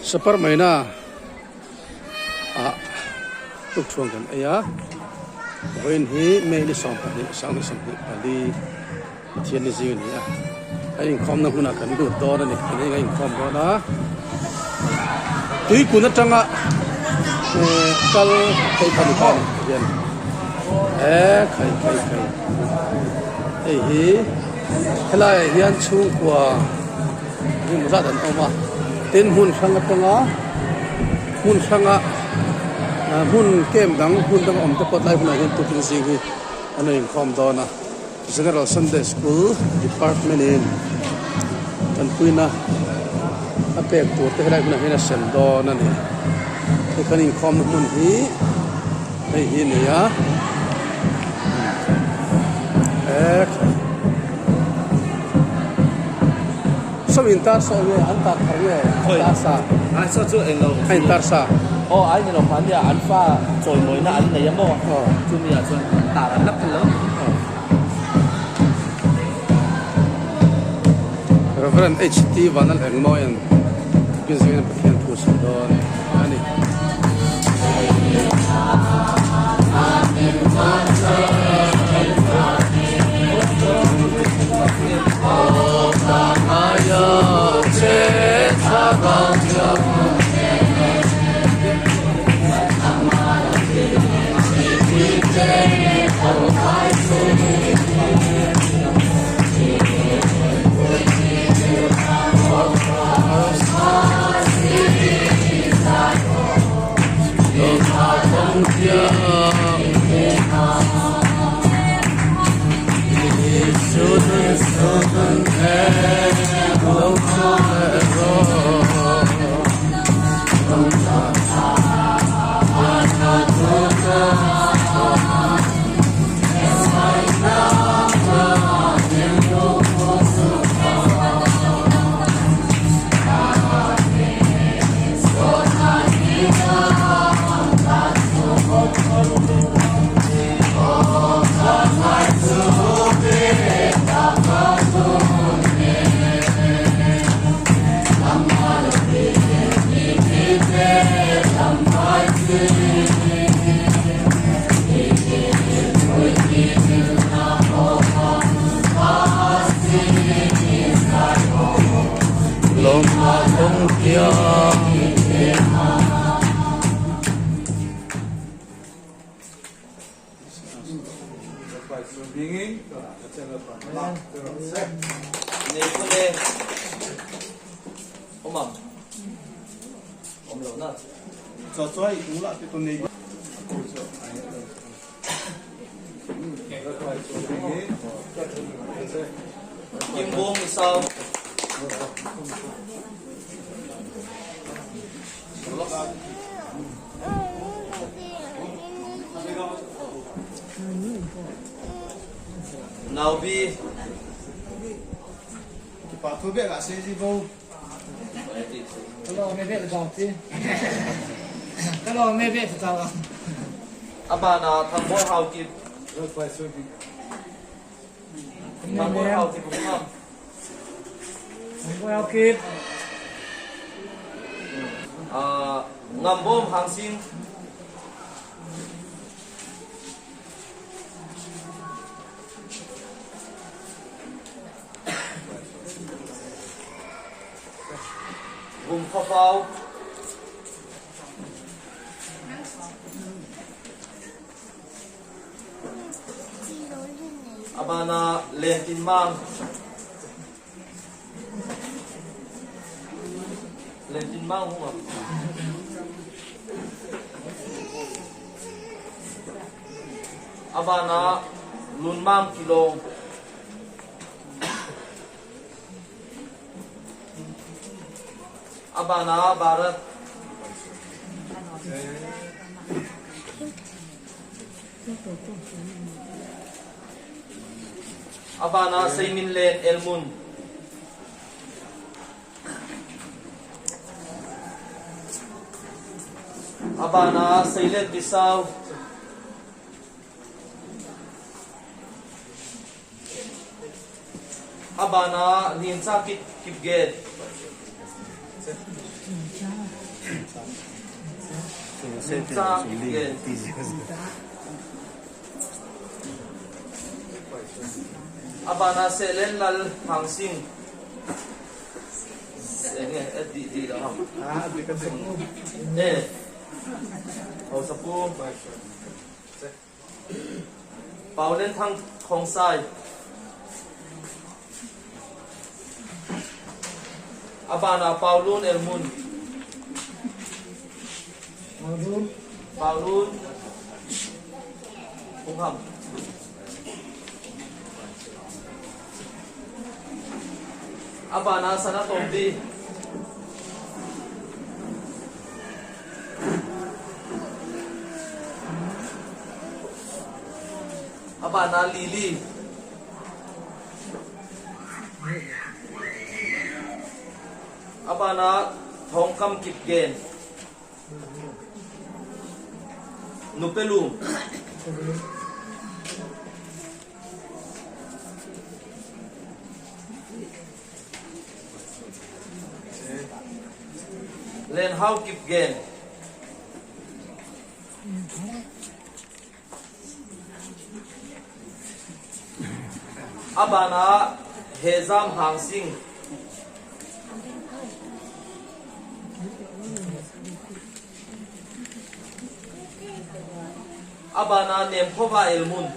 Supper maina ah tukṭhuan kan ei a, vawiin hi May ni 12 2024 Pathian ni zing a ni a, a inkhawmna hmunah kan lut dawn a ni, kan eng a inkhawm dawn a, tuikun atanga kal phei kha ni ta a ni hian e khai khai khai hei hi helaiah hian chhungkua engemaw zat an awm a tin hmun hrang atanga hmun hranga hmun camp dang hmun danga awm te pawh tlai hunah hian tukin zing hi an rawn inkhawm dawn a. General Sunday School Department in tanpuina a pek tur te helai hmunah hian a sem dawn a ni. Hei kan inkhawmna hmun hi hei hi a ni a Saw in tar saw nge an tar thar nge an tar sa? Ai saw chu englo a in tar sa. Aw ai ni lo kha nia an fa chawimawina an nei a maw chumi ah chuan tar an la phal lo. Reverend HT Vanal Engmawian Tukin zingin Pathian thu sawi dawn a ni. Nungcha kip gen. A banah Sehlen Lal Hang Sing enge di di lo hang. E Hausa Pu Paulen Thang Khawng Sai A banah Paulun Elmun Paulun Hungham A banah Sana Tawmbi A banah Lily A banah Thawngkam Kip Gen Nupelum. Lenhau Kip Gen. A ban ah Hezam Hang Sing. A ban ah Nemkhova Elmun.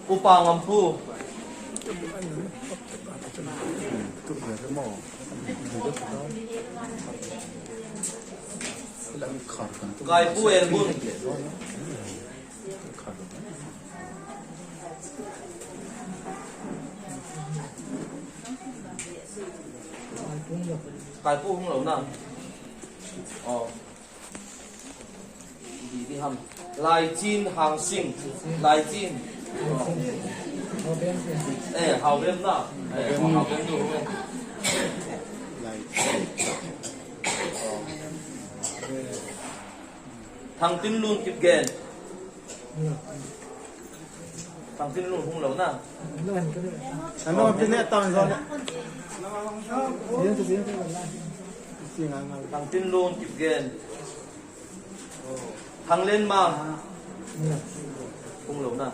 Upa Ngamphu. Kai Pu Elmun. Kai Pu hung lo na. Oh. Lai Cin Hang Sing Lai Cin Eh hau bem na Eh hau bem nu Thang Tin Lun Kip Gen Thang Tin Lun hung lo na Thang Tin Lun Kip Gen Thang Len Mang hung lo na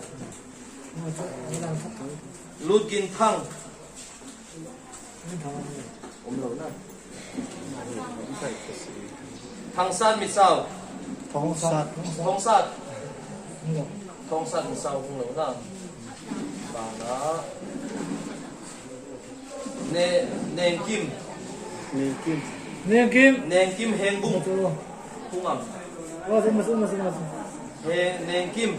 Lut Gin Thang um lo na Thang San Misau Thong Sat Thong Sat Misau hung lo na Bana Ne Neng Kim Neng Kim Neng Kim Neng Kim Heng Bung Hung am He Neng Kim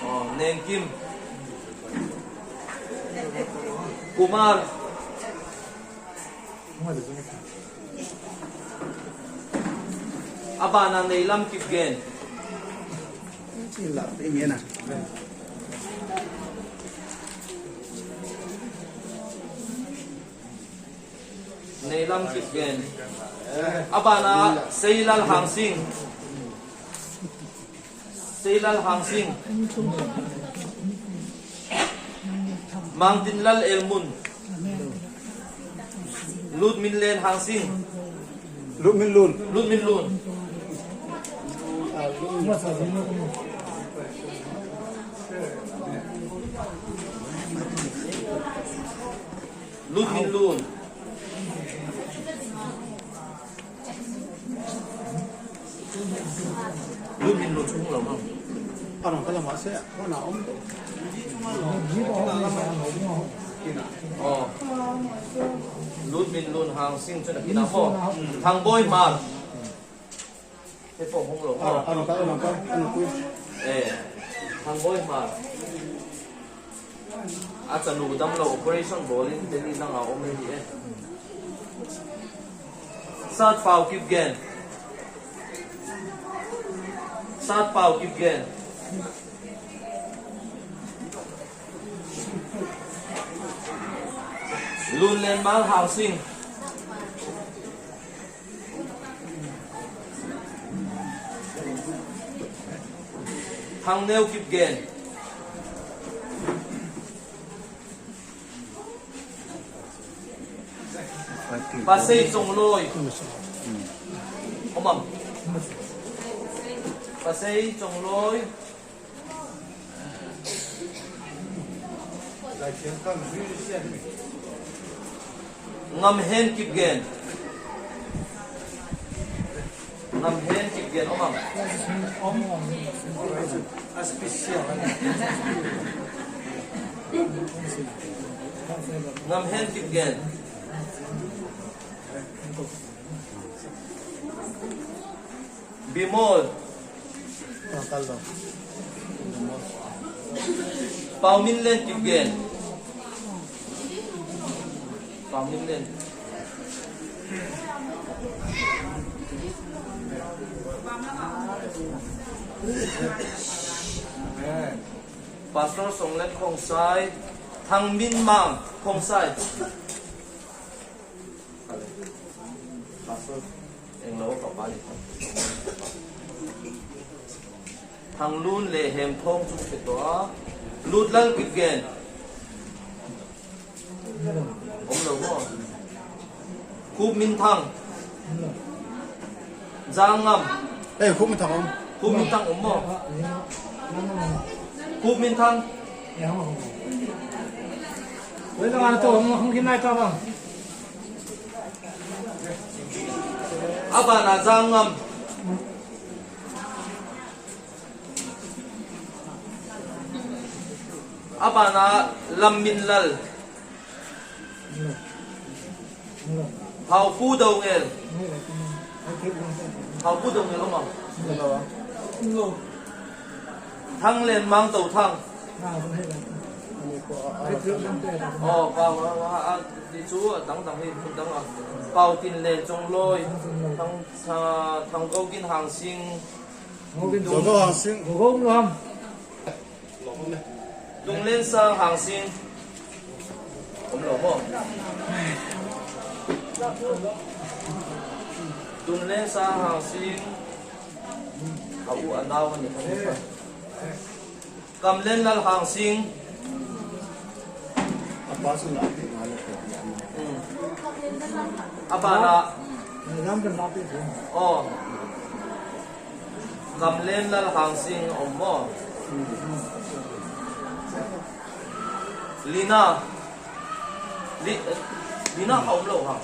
Oh Neng Kim Kumar A ban ah nei lam kip gen. Nei lam kip gen. A ban ah Seilal Hang Sing. Seilal Hang Sing. Mang Tin Lal Elmun. Lut Min Len Hang Sing. Lut Min Lun. Lut Min Lun. Lut Min Lun. Lut min lut chung lo mang. Anong kala ma se ona om do. Oh. Lut min lun hang sing chu na kina mo. Thang boy mar. He pong hong lo. Anong ka anong ka anong ku. Eh. Thang boy mar. A chanu dam lo operation bawlin Delhi dangah a awm a ni e. Sat Pau Kip Gen Sat Pau Kip Gen Lun Len Mal Housing. Thangneu Kipgen. Pasei Chonglawi. Awm ang. Pasei Chonglawi. Ngamhen Kipgen. Ngamhen Kipgen awm ang. Ngamhen Kipgen. Bimol. Pau Min Len Kipgen. Pau Min Len. Pastor Song Len Khong Sai, Thang Min Mang Khong Sai. Pastor Englo ka pa ni. Thanglun leh hem thawng chu hre tawh a, lut lal kip gen. Awm lo maw? Khup min thang. Zang ngam. Hey, khup min thang awm. Khup min thang awm maw? Khup min thang. A ban ah zang ngam. A ban ah lam min lal. Hau pu do ngel. Hau pu do ngel awm ang. Thang len mang to thang. Aw pau a ti chu a dang dang hi phun dang a pau tin len chong lawi thang thang ko kin hang sing Dung len sang hang sing awm lo maw Dung len sang hang sing a u a nau a ni kha. Kamlen Lal Hang Sing. A ban ah aw Kamlen Lal Hang Sing a um maw? Lina Lina kha um lo ha?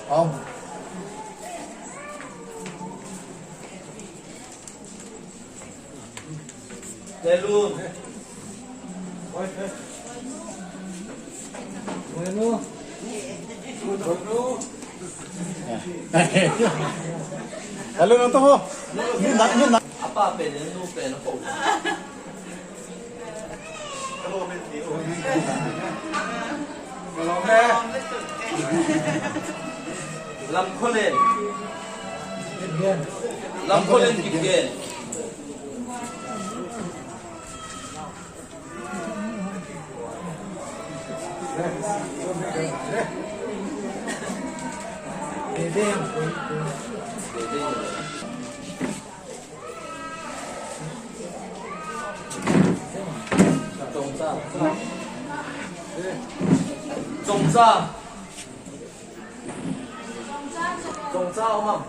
Hello. Hello nang to ho. A pa pen in nu pen a ko. Lam kholen. Lam kholen kip gen. Congca. Congca um ang.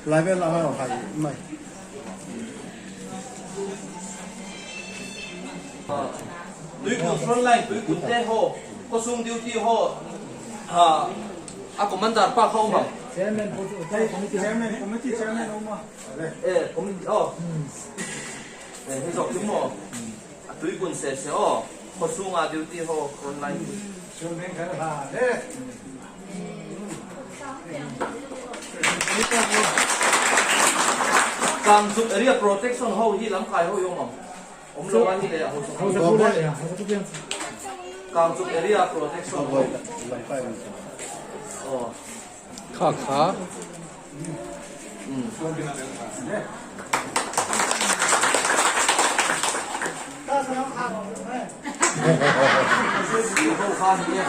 Lai vel a hai mai. Tuikun frontline tuikun te ho kawchhung duty ho a commander pa kha awm ang. E committee aw e hei zawk chu maw a tuikun se se aw khawchhunga duty ho frontline. Kangzuk area protection ho hi lam kai ho i awm ang. Awm lo a ni leh a ho Kangzuk area protection ho. Aw. Kha kha. Ho kha ni e.